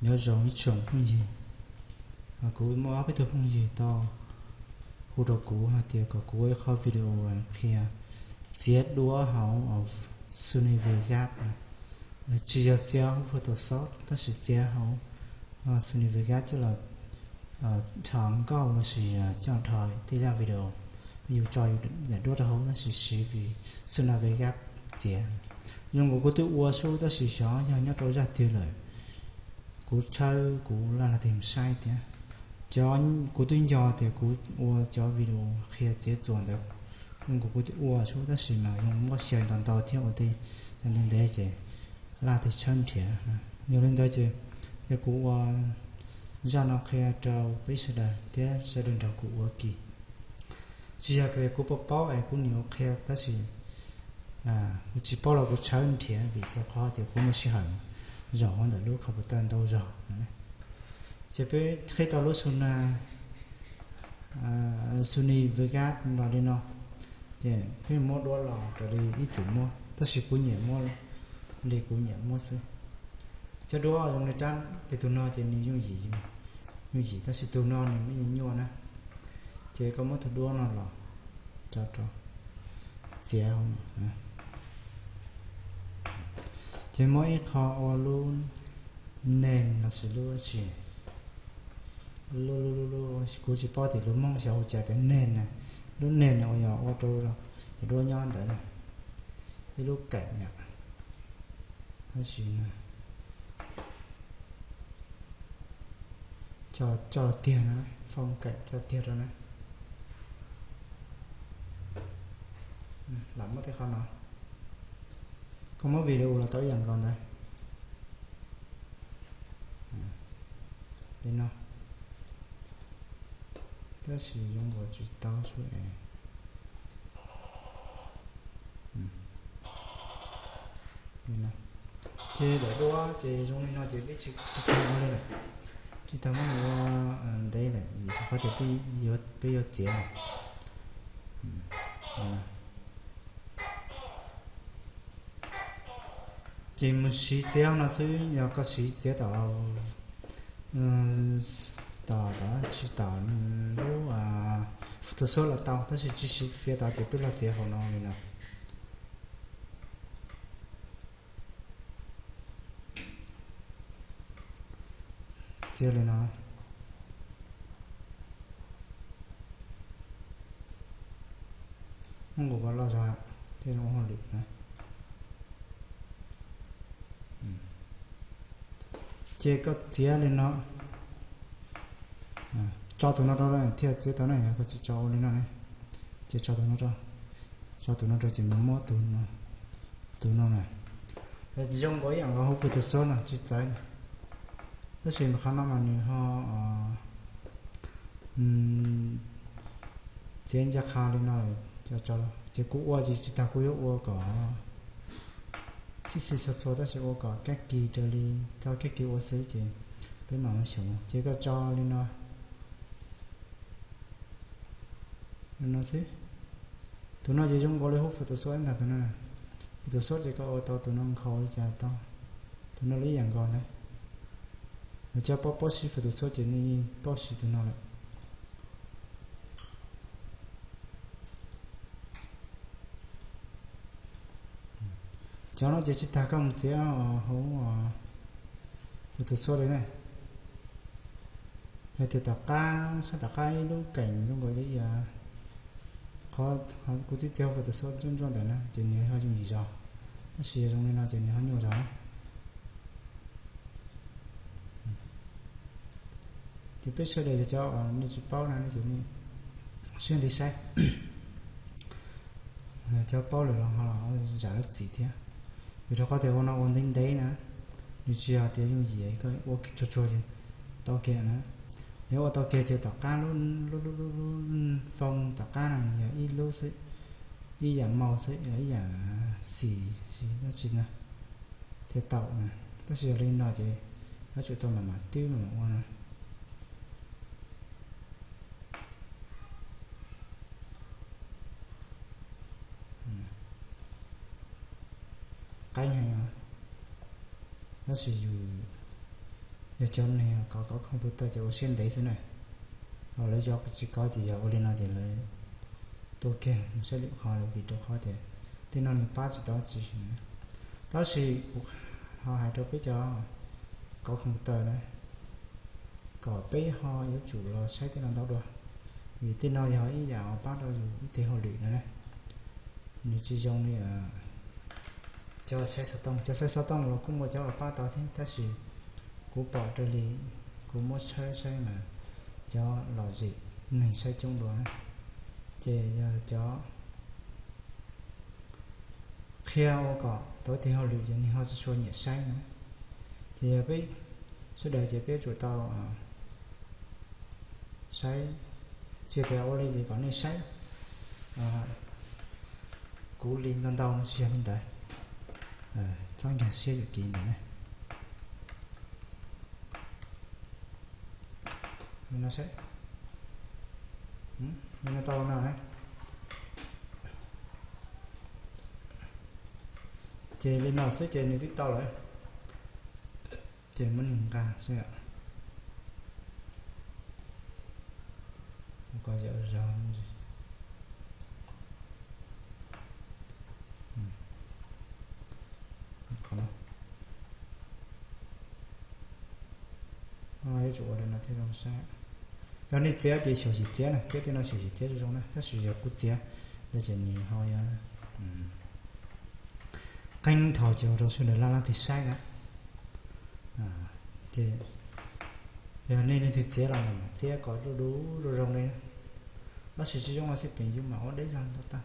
Nyob zoo ib tsoom phooj ywg, kuv muaj ob peb tug phooj ywg tau hu rau kuv hais tias kom kuv ua ib qho video qhia txiav duab hauv Sony Vegas, tsis yog txiav hauv Photoshop tab sis txiav hauv Sony Vegas coj los dhos nkauj los sis coj los dhos tej zaj video. Yus tso yus daim duab rau hauv tab sis siv Sony Vegas txiav. Zoo nkaus kuv twb ua xwb tab sis xyov yog nyob rau zaj twg lawm, kuv tshawb kuv laj leej twg mus saib thiab. Cov kuv twb nco tias kuv ua cov video qhia txiav txuas ntawd, zoo nkaus kuv twb ua xwb tab sis mas zoo muab xyaw ntau ntau thiab ua tej ntev ntev ces laj leej twg tshawb nrhiav. Yog li ntawd ces yog kuv ua zaj no qhia rau peb sawv daws thiab sawv daws nrog kuv ua kis. Tsis yog tias kuv paub paub es kuv niam ua qhia tab sis kuv tsis paub los kuv tshawb nrhiav vim rau qhov tias kuv muaj sij hawm zaum hauv ntawm lub computer ntau zog. Ces peb qhib tau lub Sony, Sony Vegas los li no, ces peb muab duab los raws li ib txwm muab tab sis kuv nyiam muab li kuv nyiam muab xwb. Cov duab zoo li rab, ces tus no ces nws yooj yim, yooj yim tab sis tus no nws me nyuam nyuaj na. Ces koj muab tus duab no los tso rau txiav hauv no. Ces muab ib qho ua lub name los sis lub tsis, kuv tsis paub tias lus Hmoob xyov hu cas tias name na. Lub name na uas yog ua rau cov duab nyob ntawd na, ib lub kaim yom, tab sis no coj tiag na, phone kaim coj tiag rau na. Lam muab tej qhov no, koj muab video los tau ib yam nkaus ntawd li no, tab sis zoo nkaus tsis tau xwb es. Ces daim duab ces zoo li no ces peb tsis tau ua li lawm, tsis tau muab nws ua ntev lawm vim rau qhov tias peb yuav txiav lawm. Ces mus siv txiav no xwb, yog koj siv txiav tom, tom, tom, tsis tom lub Photoshop los tau tab sis tsis siv txiav tod ces peb los txiav hauv no li no. Txiav li no, muab nqus kom loj zog thiaj zoo ua hauj lwm na. Ces koj txiav li no, tso tus no rau thiaj txiav tau na, yog koj tsis tso ua li no ne, ces tso tus no rau, tso tus no rau ces mus muab tus no na. Zoo nkaus ib yam nkaus hauv Photoshop no tsis txawv na, tab sis qhov no mas nws ho txiav ncaj qha li no, ces kuv ua ces tsis tas kuv yuav ua kom txhij txhij txhua txhua tab sis ua kom kab kis raws li txoj kab kis ua xwb ces peb mam mus xyuas. Ces koj tso li no, li no xwb. Tus no ces zoo nkaus li hauv Photoshop ntag tus no. Photoshop ces koj ua tau tus no nkhaus li cas tau, tus no los ib yam nkaus ntag. Cov paub paub siv Photoshop ces nej yeej paub siv tus no lawm. Cov no ces tsis tas koj mus txiav hauv Photoshop li na. Yog tias tom qab, sab tom qab ib lub keem zoo nkaus li qhov kuv twb txiav hauv Photoshop ntsuab ntsuab ntawd na ces nws ho yooj yim zog, tab sis yog zoo li no ces nws ho nyuaj zog. Ces peb sawv daws yog cov nej tsis paub na ces nej siab ntev saib, cov paub lawm los ho zam lub txim thiab. Vim rau qhov tias ua no ua ntev ntev na, nws tsis yog tias yooj yim koj ua tsuag tsuag ces tau kiag na. Yog ua tau kiag ces tom qab lub, lub, lub, lub foo tom qab no nws yog ib lub xwb, ib yam màu xwb, ib yam xim dab tsi na thiaj tau na. Tab sis yog li no ces yuav tsum tau mam mam twb mam mam ua na. Qeeb heev, tab sis yus Yog cov neeg kov kov computer ces ua siab ntev xwb na. Ho lawv cov tsis kov ces yog ua li no ces lawv tua kiag mus saib lwm qhov lawm vim rau qhov tias tej no nws pab tsis tau dab tsi na. Tab sis kuv ho hais rau peb cov kov computer na, kom peb ho yuav tsum los saib tej no ntau dua, vim tej no yog ib yam uas pab rau yus ib tes hauj lwm no na. Nws tsis zoo li cov xaiv xov tooj, cov xaiv xov tooj los kuj muaj cov uas pab tau thiab tab sis kuv pom raws li kuv muab saib saib mas cov lom zem neeg saib coob dua na, ces yog cov qhia ua kom tau ib tes hauj lwm ces neeg ho tsis tshua nyiam saib na. Ces yog peb sawv daws ces peb yuav tsum tau saib, tsis tias ua li ces kom nej saib kuv li ntau ntau no tsis yog li ntawd. Txhob nkag siab yuam kev ntawd na. Li no saib, li no tau no na. Ces li no xwb ces nws twb tau lawm. Ces muab nws nqa xwb, kom yam zog. Yuav tsum ua li no thiaj zoo saib. Yog nej txiav ces xyaum xim txiav na, txiav tej no xyaum xim txiav zoo zoo na, tab sis yog kuv txiav ntawd ces nws ho yog qeeb dhau ces ua rau sawv daws laj laj tig saib na. Ces yog nej leej twg txiav los mas txiav kom du du zoo zoo li na, tab sis tsis zoo los xij peem yus mam ua deb zog ntau tag.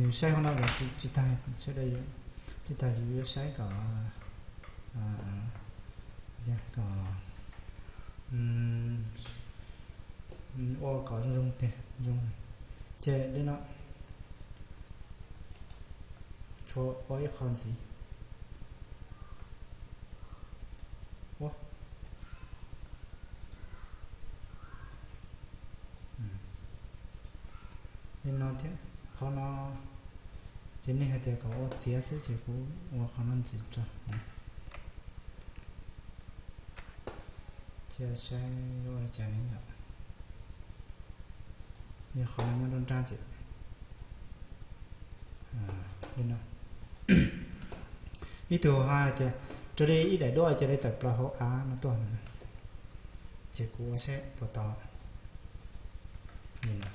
Yus saib hauv no los tsis tag, sawv daws tsis tag yus yuav saib kom, kom ua kom zoo zoo tiag zoo. Ces li no tshuav ua ib qho ntxiv. Li no thiab, qhov no ces nej hais tias kom ua txiav xwb ces kuv ua qhov no ntxiv tso. Cia saib ua li cas ne yom. Yog qhov no nyob rau nrab ces li no. Ib tug hais tias raws li ib daim duab cia li tawm plaws hauv av no tuaj, ces kuv ua saib puas tau. Li no,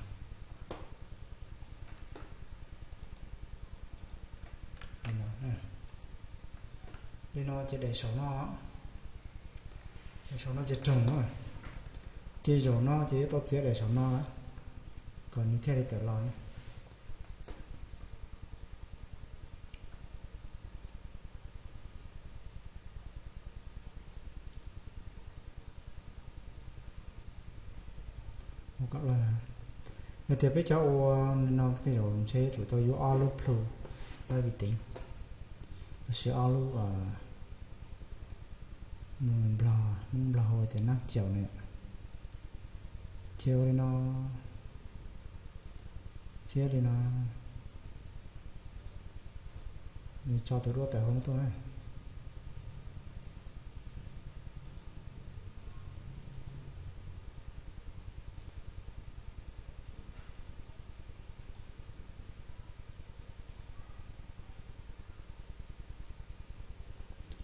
li no ces daim saum no, daim saum no ces roog na, ces zaum no ces yuav tau txiav daim saum no lawm kom nws thiaj li tawm los. Yog tias peb cov ua no tej zaum ntshe yuav tsum tau yuav ob lub plhu, lawv vi teev, lossis ob lub, Hmoob Nplog hu tias nab caum na. Ces ua li no, txiav li no, tso tus duab tawm hauv tuaj na.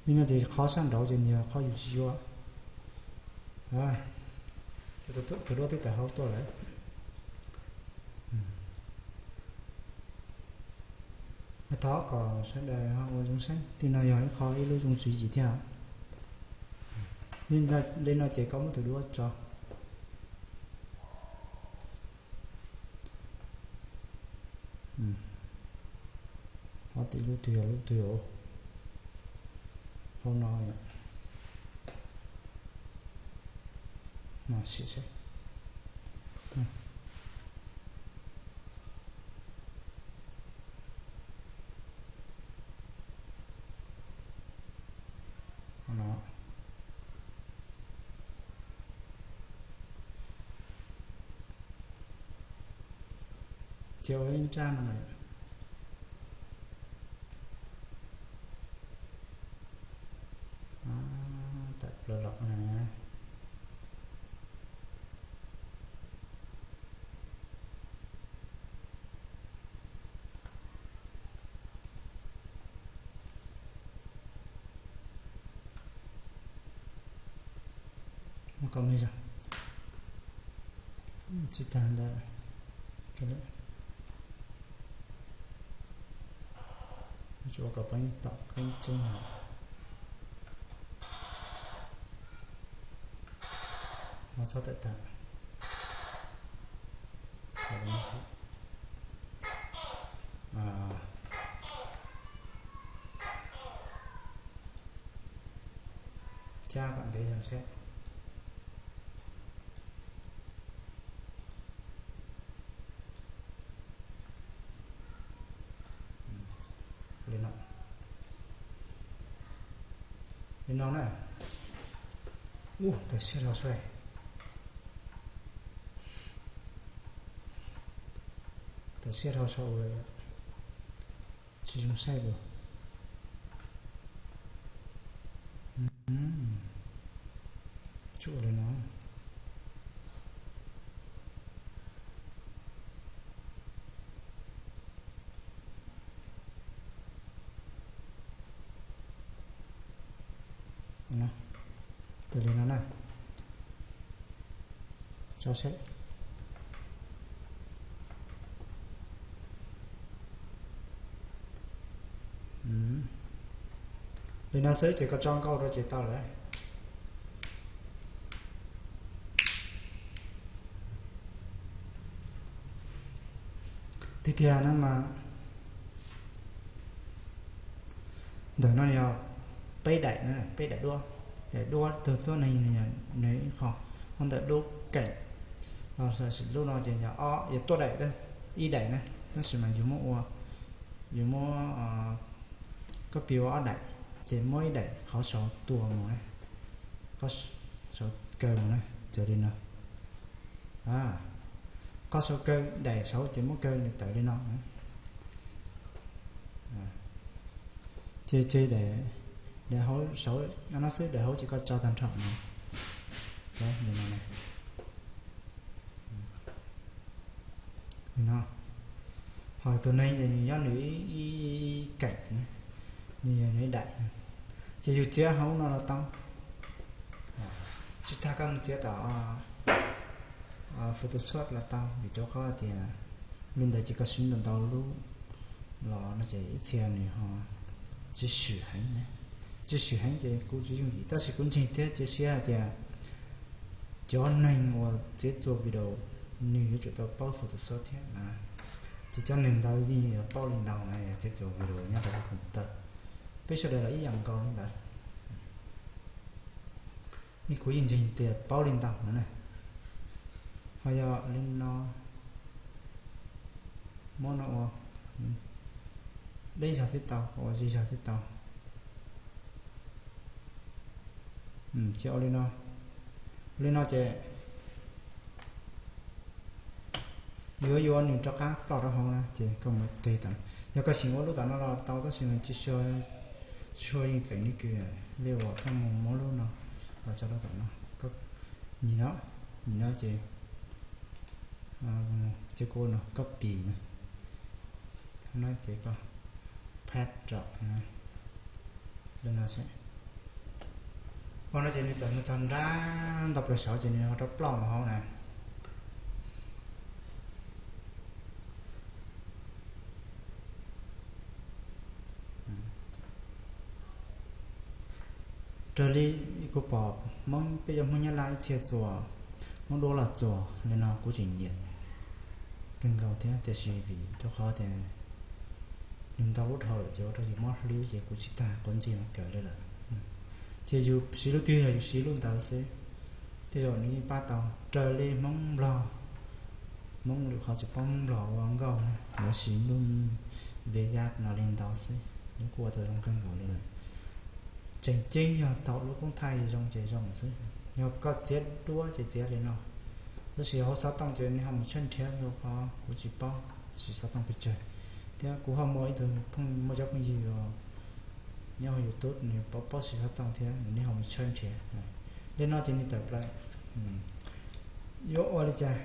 Li no ces qhov sab nraud ces nws yog qhov yus tsis yuav. Tus duab twb tawm hauv tuaj lawm. Thov kom sawv daws ho ua zoo saib, tej no yog ib qho ib lub zoo tswv yim thiab. Li no ces koj muab tus duab tso. Ob tim lub twg yog lub twg, hauv no, no sim seb. Hauv no. Ces ua ib nrab no lawm. Los los na. Kom me zog. Tsis tag ntawd. Tsuas kom peb tom qeeb tseeb no. Mas txhob tawm tag. Cab kom ntev zog seb. Li no, li no na. Ub, tawm siab dhau saib. Tawm siab dhau saum, tsis zoo saib dua. Tsuas li no. Tawm li no na. Tso seb. Li no xwb ces koj tso nkauj rau ces tau lawm. Tiag tiag no mas ntawm no yog peb daim, peb daim duab, daim duab tug tuab neeg nws ib qho, ho ntawm lub keem, lub no ces yog ob, yog tuaj daim, ib daim na, tab sis mas yus muab ua, yus muab copy ua ob daim, ces muab ib daim qhov saud tua mus na, qhov saud kaw mus na, raws li no. Qhov saud kaw, daim saud ces muab kaw nws tawm li no. Ces, ces daim, daim hauv saud no xwb, daim hauv ces koj tso tag nrho no. Li no. Ho tus neeg ces nws nyob nws ib, ib keem, nws yog nws ib daim. Ces yus txiav hauv no los tau, tsis tas koj mus txiav tom Photoshop los tau, vim rau qhov tias li ntawd ces koj siv ntau ntau lub los no ces ib txhia nws ho tsis swm heev, tsis swm heev ces kuv tsis yooj yim, tab sis kuv ntseeg thiab cia siab hais tias cov neeg uas txiav txuas video nws yuav tsum tau paub Photoshop thiab na. Ces cov neeg ntawd yeej yuav paub li ntawd na, txiav txuas video nyob rau hauv computer, peb sawv daws los ib yam nkaus li ntawd. Yeej kuv yeej ntseeg tias paub li ntawd no na. Ho yog li no, muab no ua deb zog twb tau, ua zis zog twb tau. Ces ua li no, ua li no ces yuav yuav nws rov qab ploj rau hauv na, ces koj mus tig tom, yog koj xyeem ua lub tom no los tau, tab sis mas tsis tshua, tsis tshua yeej txeem li kws li uas koj mus muab lub no los tso rau tom no. Nyem no, nyem no ces, ces kuv no copy no, no ces koj paste rau li no. Ua no ces nws txawm mus txog nrab ntau plaws saud ces nws ho rov ploj mus hauv na. Raws li kuv pom Hmoob, peb cov Hmoob Nyab Laj ib txhia txuas, Hmoob Duab los txuas li no kuv tseem nyiam kawg nkaus thiab, tiam sis vim rau qhov tias nws ntau lub dhau lawm ces ua rau yus mob hlwb ces kuv tsis tag quav ntsej mus kawm li lawm. Ces yus siv lub twg los yus siv lub ntawd xwb, tej zaum nws yeej pab tau. Raws li Hmoob Nplog, Hmoob lwm qhov tsis paub Hmoob Nplog ua nkauj na, lawv siv lub Vegas no li ntau xwb, nws kuj ua tau zoo kawg nkaus li lawm. Tseem ceeb yog tau lub koob thaij zoo ces zoo xwb. Yog koj txiav duab ces txiav li no, tab sis hauv xov tooj ces nej ho mus tshawb nrhiav rau qhov kuv tsis paub siv xov tooj pes tsawg, thiab kuv ho muaj ib tug phooj, muaj cov phooj ywg uas Nyob hauv YouTube nws paub paub tsis txhob tooj thiab, nej ho mus tshawb nrhiav. Li no ces nws tawm plaws. Yuav ua li cas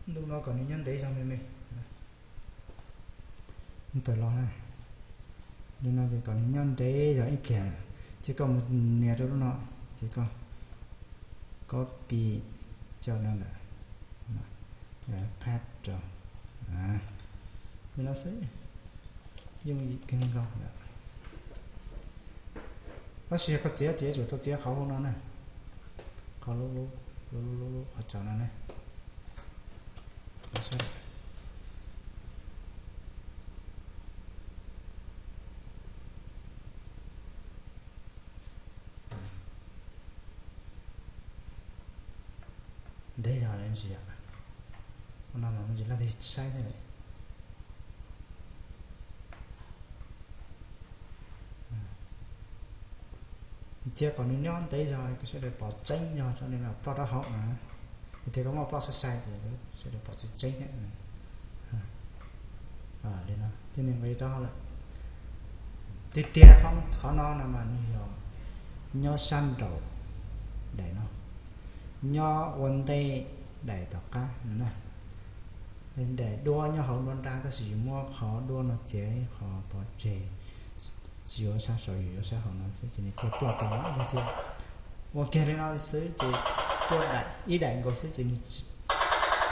ntu no kom nws nyob ntev zog me me? Tawm los na, li no ces kom nws nyob ntev zog ib pliag lawm, ces koj mus nias rau lub no, ces koj copy coj no lawm, pab rau li no xwb, yooj yim kawg nkaus lawm. Tab sis yog koj txiav tias yuav tsum tau txiav qhov hauv no na, qhov lub lub lub lub qhov tsaus no na. Ntev zog ntsis yom, no mas muaj ntsis laj saib thiab lawm. Cia kom nws nyob ntev zog sawv daws pom tseeb zog tso, nej mam ploj rau hauv na. Yog tias koj muab ploj sai sai ces sawv daws pom tsis tseeb thiab. Li no ces nws nqis rau hauv lawm. Tiag tiag qhov no no mas nws yog nyob sab nraum daim no, nyob ua ntej daim tom qab no na. Daim duab nyob hauv nruab nrab, tab sis yus muab qhov duab no txiav ib qho pov tseg, tsis yuav sab saud, yus yuav sab hauv no xwb ces nws thiaj ploj tau ib leeg thiab. Ua kiag li no xwb ces tuaj daim ib daim nkaus xwb ces nws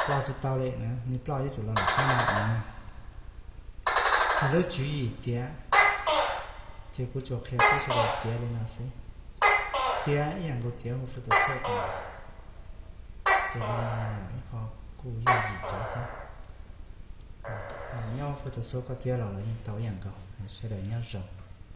ploj tsis tau li na, nws ploj yuav tsum los nram qab no. Ces lub tswv yim txiav, ces kuv tsuas qhia peb sawv daws txiav li no xwb. Txiav ib yam nkaus txiav hauv Photoshop no, ces li no yog ib qho kuj yooj yim tshaj thiab. Nyob Photoshop koj txiav los los yeej tau ib yam nkaus, sawv daws nyob zoo.